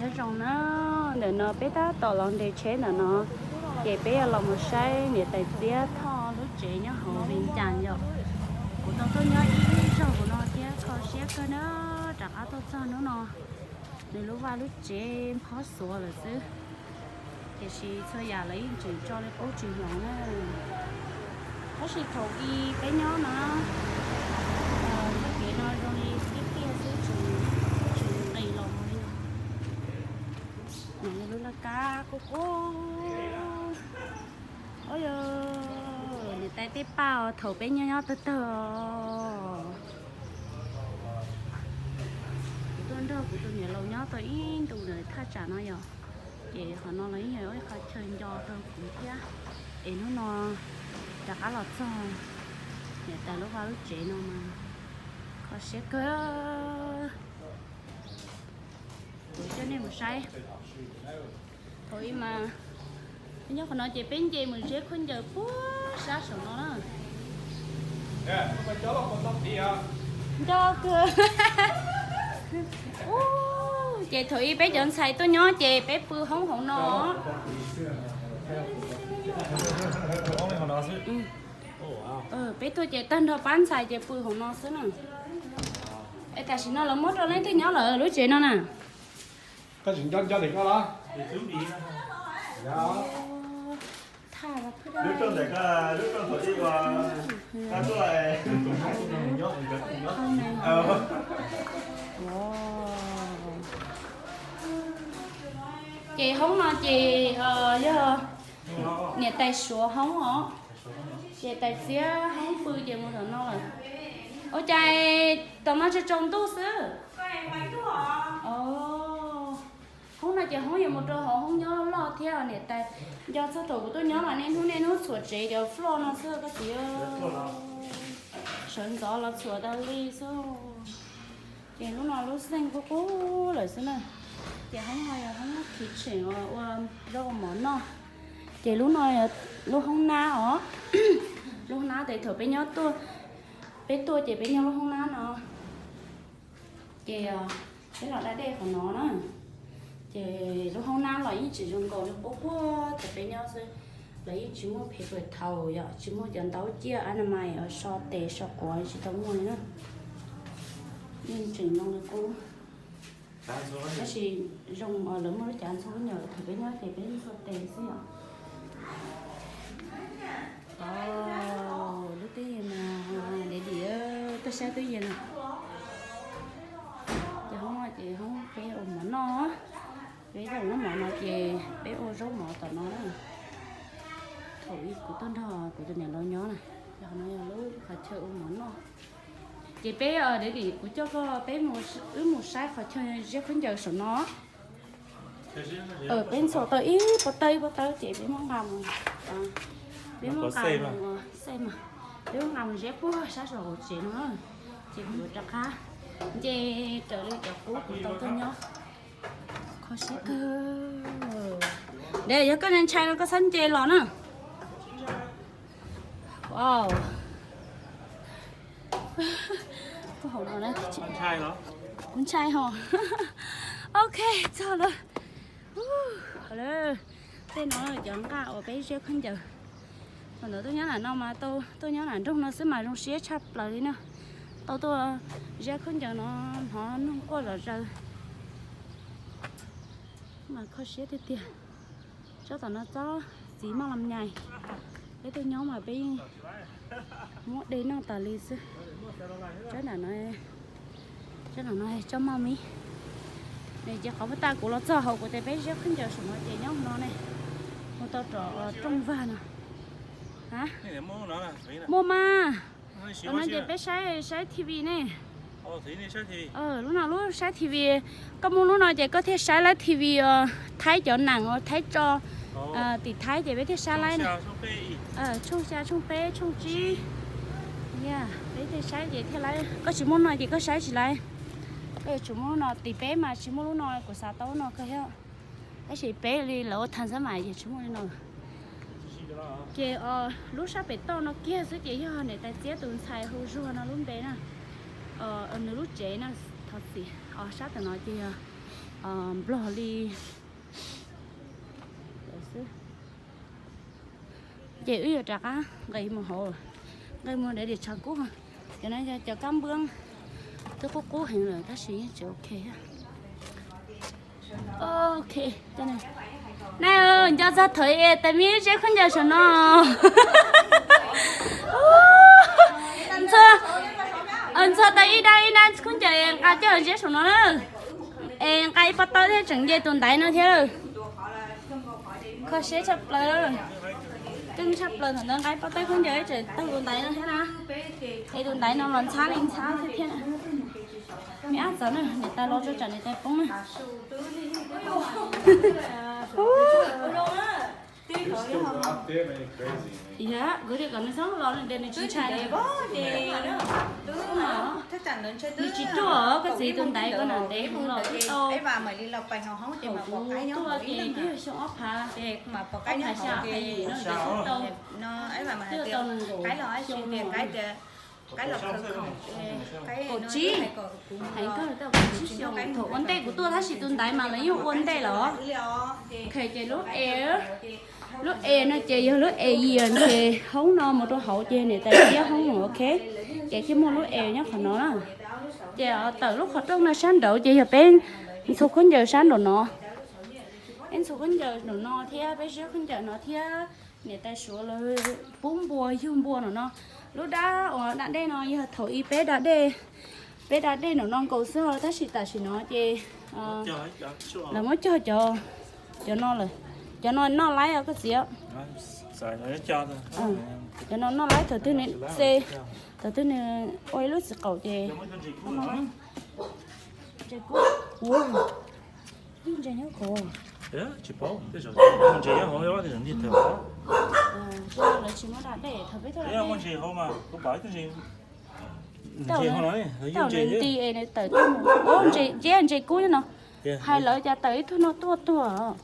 Nyob zoo na, ntawm no peb tab tom los nres tsheb ntawm no, ces peb yuav los mus saib niam tais Txiab Thoj lub tsev nyob hauv Vias Cas yom. Kuv tau tuaj nyob ib zaug kuv no thiab kho siab kawg na, rov qab tuaj txog hnub no, nws lub vaj lub tsev phob xuav lawm xwb. Tiam sis txhua yam lawv yeej tseem tso li qub tsis hloov na. Tab sis thaum ub peb nyob no, txoj kev no zoo li tiaj tiaj xwb, tseem nqis los li no. Lub laj kab qub qub. Niam tais tej paj thaum peb nyob nyob tawg tawg. Kuv tuaj nrog kuv tus niam laus nyob tau ib ntus ntawm thaj tsam no yom, ces qhov no los yeej yog ib qho chaw nco rau kuv thiab. Es hnub no rov qab los txog niam tais lub vaj lub tsev no mas kho siab kawg. Kuv coj nej mus saib. Thaum ub mas nyob qhov no ces peb nce mus ziab khaub ncaws puag sab saum no na. Nco kawg. Ces thaum ub peb cov ntxhais tuaj nyob ces peb pw hoob hauv no. Peb tuaj ces tag nrho pab ntxhais ces pw hauv no xwb na. Es tam sim no lawv muab rau leej twg nyob lawm lub tsev no na? Ces hoob no ces yog niam tais Suav hoob os. Ces tais Txiab hoob pw ces mus tom no lawm. Ua cas tom no tsaus tsaus ntuj xwb? Hoob no ces hoob yuav mus rau hauv hoob nyob loj thiab niam tais. Nco txog thaum kuv tuaj nyob mas niaj hnub niaj hnub txhuam tsev cov floj no xwb koj txiv. Sawv ntxov los txhuam tas li xwb. Ces lub no lub xeej qub qub lawm xwb na. Ces hoob no yog hoob kitchen ua zaub ua mov noj. Ces lub no yog lub hoob nab os. Lub hoob nab ces thaum peb nyob tuaj, peb tuaj ces peb nyob lub hoob nab no. Ces peb los da dej qhov no na. Ces lub hoob nab los yeej tsis zoo nkaus li qub qub thaum peb nyob xwb. Lawv yeej tsis muaj paper towel yom, tsis muaj cov ntaub ciaj anamais so tes so quav tsis tau muaj li na. Yeej tseem zoo li qub. Tab sis zoo lawv muaj lub cav ntxhua nyom thaum peb nyob ces peb yeej so tes xwb yom. Lub teb yees mas dev dim, tuaj saib tub yees no. Ces hoob no ces hoob peb ua mov noj. Peb ua lub mov no ces peb ua zaub mov tom no na. Thaum ub kuv tuaj nrog kuv tus niam laus nyob na, ces qhov no yog lub qhov chaw ua mov noj. Ces peb, kuv coj koj peb, wb mus saib qhov chaw ziab khaub ncaws saum no. Peb ntxhua tau ib pob tawb ib pob tawb ces peb muab nqa mus, peb muab nqa mus, peb muab nqa mus ziab puag sab saum hauv tsev no. Ces kuv rov qab nce raws li cov qub kuv tau tuaj nyob. Kho siab kawg. Yog koj ntshai no koj txhob nce los na. Kuv ntshai hos. Ok, txog lawm. Tej no cov nqaj uas peb ziab khaub ncaws. Thaum ntawd tuaj nyob nram no mas tau tuaj nyob nram nroog no xwb mas zoo siab tshaj plaws li na. Tau tuaj ziab khaub ncaws no hnov noog quaj zom zaws. Mas kho siab tiag tiag. Tsob tom no tsob txiv maj los nyais. Peb tuaj nyob mas peb yeej muab de noj tas li xwb. Tsob nram no, tsob nram no tsob maj mib. Ces qhov puag ta kuv los txog hauv kuv tias peb ziab khaub ncaws saum no ces nyob no ne. Mus tau rau rooj vag no. Muaj mas. Tam no ces peb saib, saib T V ne. Lub no lub saib T V. Koj muaj lub no ces koj thiaj saib laib T V os, Thaib cov nam uas Thaib tso tim Thaib ces peb thiaj saib laib. Tshooj xya, tshooj peb, tshooj tsib. Peb thiaj saib ces thiaj laib. Koj tsis muaj no ces koj saib tsis laib. Koj yuav tsum muaj lub no, tim peb mas tsis muaj lub no, kuv xav tau lub no kawg thiab. Tab sis peb li lawv ua thas xab mas ces tsis muaj li no. Ces lub sab pem toj no kiag xwb ces yog niam tais Txiab tus ntxhais hu Zuag no lub npe na. Nws lub tsev na, thov txim, sab tom no ces yog Nplog li xwb. Ces wb yuav rov qab nqis mus hauv, nqis mus de ris tshav kub. Cov no yog cov kab npwb, twb qub qub heev lawm tab sis yeej tseem ok. Ok, na, nco txog thaum es tais mib zeb khaub ncaws saum no. Ntxhua tau ib dab ib dab khaub ncaws es nqa coj zeb saum no na. Es nqa ib pob tawb thiab tseem nce tus ntaiv no thiab. Kho siab tshaj plaws, keej tshaj plaws thaum ntawd nqa ib pob tawb khaub ncaws tseem taug tus ntaiv no thiab na. Es tus ntaiv no los ntxhab li ntxhab thiab na. Me ab txawv na, niam tais los tso tsam niam tais poob na. Yog, kuv tias kom nws txhob los nws de nws tsis ntshai. Nws tsis ruaj, koj txiv, tus ntaiv ko na ntev heev los twb tau. Thaum kuv tuaj ces twb yog xyoo ob phav, ob phav xya ob phav yim no ces twb tau, twb tau nees nkaum xyoo no. Kaum tsib, hais koj tau kaum tsib xyoo. Thaum ua ntej kuv tuaj tab sis tus ntaiv mas lawv yeej ua ntej los. Ok, ces lub es, lub es no ces yog lub es yias ces hoob no mus rau hauv ces niam tais thiab hoob no, ok. Ces thiaj muaj lub es nyob qhov no na. Ces tawm lub qhov rooj no sab nraud ces yog peb ntxhua khaub ncaws sab nraum no. Peb ntxhua khaub ncaws nraum no thiab peb zeb khaub ncaws no thiab niam tais suav lawv pub npua yug npua nraum no. Lub dab uas da dej no yog thaum ub peb da dej, peb da dej nraum no nkaus xwb os, tab sis tam sim no ces lawv muab cog cov, cov no lawm. Cov no noj laib os koj txiv. Cov no noj laib thaum twg nws xe, thaum twg nws ua ib lub txiv qaum ces noj laib. Ntses kub, ib ntses nyob kuv. Lawv tsis muab da dej thaum peb tuaj da. Tau nti es nws tawm tuaj mus. Ntses, ntses kub no. Hais lawv cas tawm ib tug no tuaj tuag.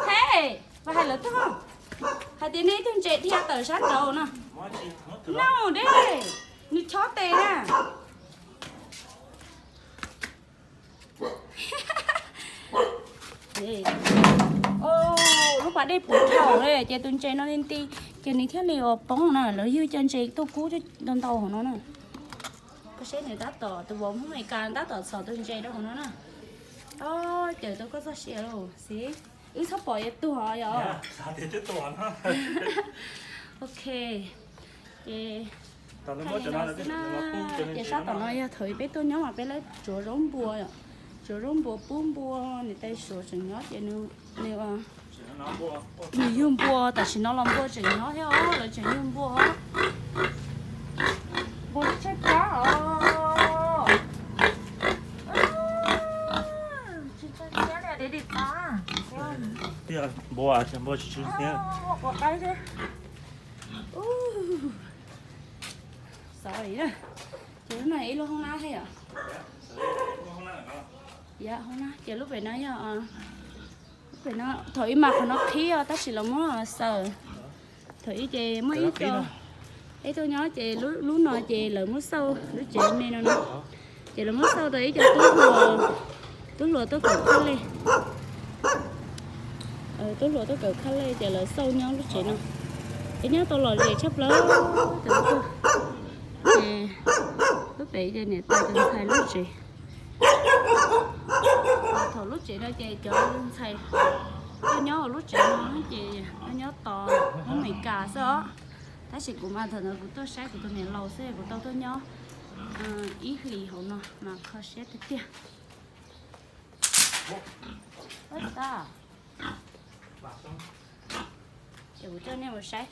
Hej, mas hais lawv tuag. Hais tias nej ib tug ntses dhia tawm sab nraud no. No de, nws chob tes na. Lub pas dej puv dhau li ces tus ntses no li nti, ces nws thiaj li ua poob na. Lawv ywg cov ntses tuaj kub ntau ntau hauv no na. Koj saib nws tab tom, tus vauv Hmoob Amelikas tab tom txhom tus ntses rau hauv no na. Ob, cawm tau koj txoj sia lauj, xib. Wb txhob pom yuav tuag yom. Ok. Ces thaij li no xwb na. Ces sab tom no yog thaum peb tuaj nyob mas peb lawv tsuav zaub npua, tsuav zaub npua pub npua, niam tais suav tseem nyob ces nws, nws yug npua, tam sim no los npua tseem nyob thiab os, lawv tseem yug npua. Npua tshaib plab os. Tsis tau thiab li, de di tas. Npua, npua tsis tsw thiab. Sorry na. Ces lub no ib lub hoob nab thiab yom. Yog hoob nab ces lub pem no yog, lub pem no thaum ub mas qhov no qhib os tab sis los muab xaws. Thaum ub ces muaj ib co, ib tug nyob ces lub no ces lawv muab xauj lub tsev me no na. Ces lawv muab xauj rau ib co tub hluas, tub hluas tuaj kawm khab lej. Tub hluas tuaj kawm khab lej ces lawv xauj nyob lub tsev no. Es nyob tau lom zem tshaj plaws. Ces lub pem ces niam tais tus ntxhais lub tsev. Thaum lub tsev no ces cov ntxhais tuaj nyob hauv lub tsev no ces tuaj nyob tos Hmoob Amelikas xwb os. Tab sis kuv mas thaum ntawd kuv tuaj saib kuv tus niam laus xwb kuv tau tuaj nyob ib hlis hauv no mas kho siab tiag tiag. Ces kuv coj nej mus saib.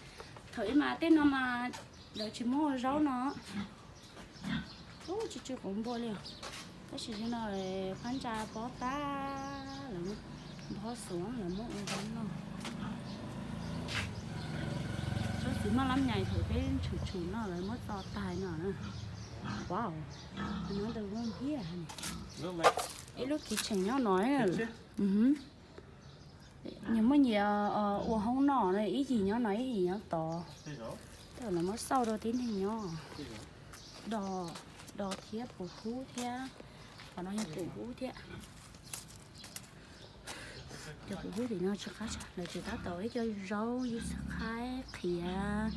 Thaum ub mas tej no mas lawv tsis muab ua zaub no. Ub, tsis tsw quav npua li os. Tab sis no phab ntsa pob tab lawv nphob xuav lawv muab ua zaub noj. Tsob txiv maj lab nyais thaum peb tshum tshum no lawv muab txo tag no na. Wow, no ntawd zoo thiab. Ib lub kiv tseem nyob no. Nyias muaj nyias ua hoob noj, ib yim nyob no ib yim nyob tod. Tej lawv muab xauj rau tib neeg nyob. Do, do thiab puv kub thiab. Qhov no yog pum hub thiab. Cov pum hub tim no tsis qab tshaj, lawv tseem tab tom ib co zaub, yus xab khaib, qhiav.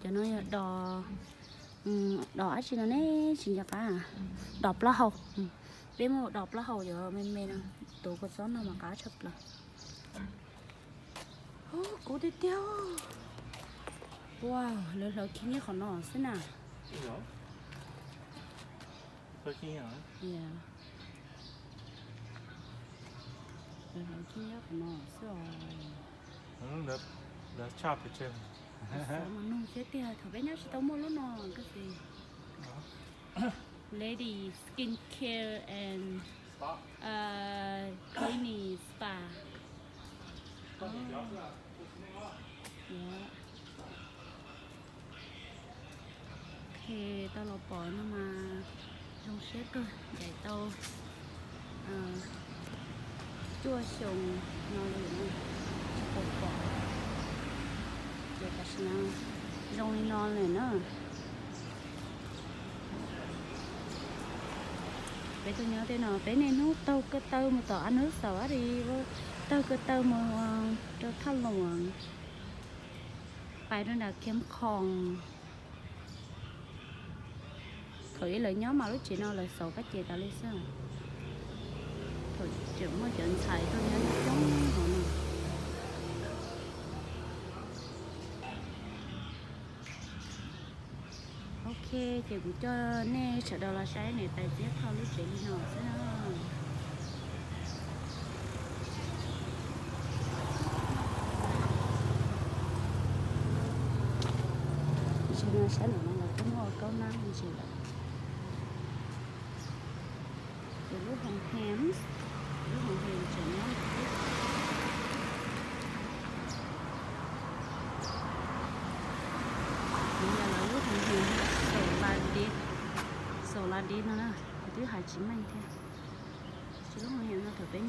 Cov no yog dos, dos dab tsi no ne, tsis nco qab. Dos plaub hau. Peb muab dos plaub hau cov me me no tuav kua txob no mas qab tshaj plaws. Kub tiag tiag. Wow, lawv hlawv khib nyiab qhov no xwb na. Lawv hlawv khib nyiab qhov no xwb os. Xav mas nug thiab tiag, thaum peb nyob tsis tau muaj lub no koj xis. Lady Skin Care and Cleaning Spa. Ok, tau los pom no mas zoo siab kawg, ncaim tau cuaj xyoo no lawm, tsis tau pom. Ces tam sim no zoo li no lawm na. Peb tuaj nyob tej no peb niaj hnub taug ko taw mus tom a nub xaus a li, taug ko taw mus rau Thaj Luam, pais rau nram Khiam Khoom. Thaum ub lawv nyob mas lub tsev no lawv xauv kab ces tas li xwb. Thaum tseem muaj cov ntxhais tuaj nyob coob hauv no. Ok, ces kuv coj nej sawv daws los saib niam tais Txiab Thoj lub tsev li no xwb na. Tam sim no sab nram no los kuj muaj kaub nab ntsis lawm. Ces lub hoos hees, lub hoos hees tseem nyob lawm thiab. Kuv yog lawv lub hoos hees Saladip, Saladip no na, kuv twb hais tsis meej thiab. Ces lub hoos hees no thaum peb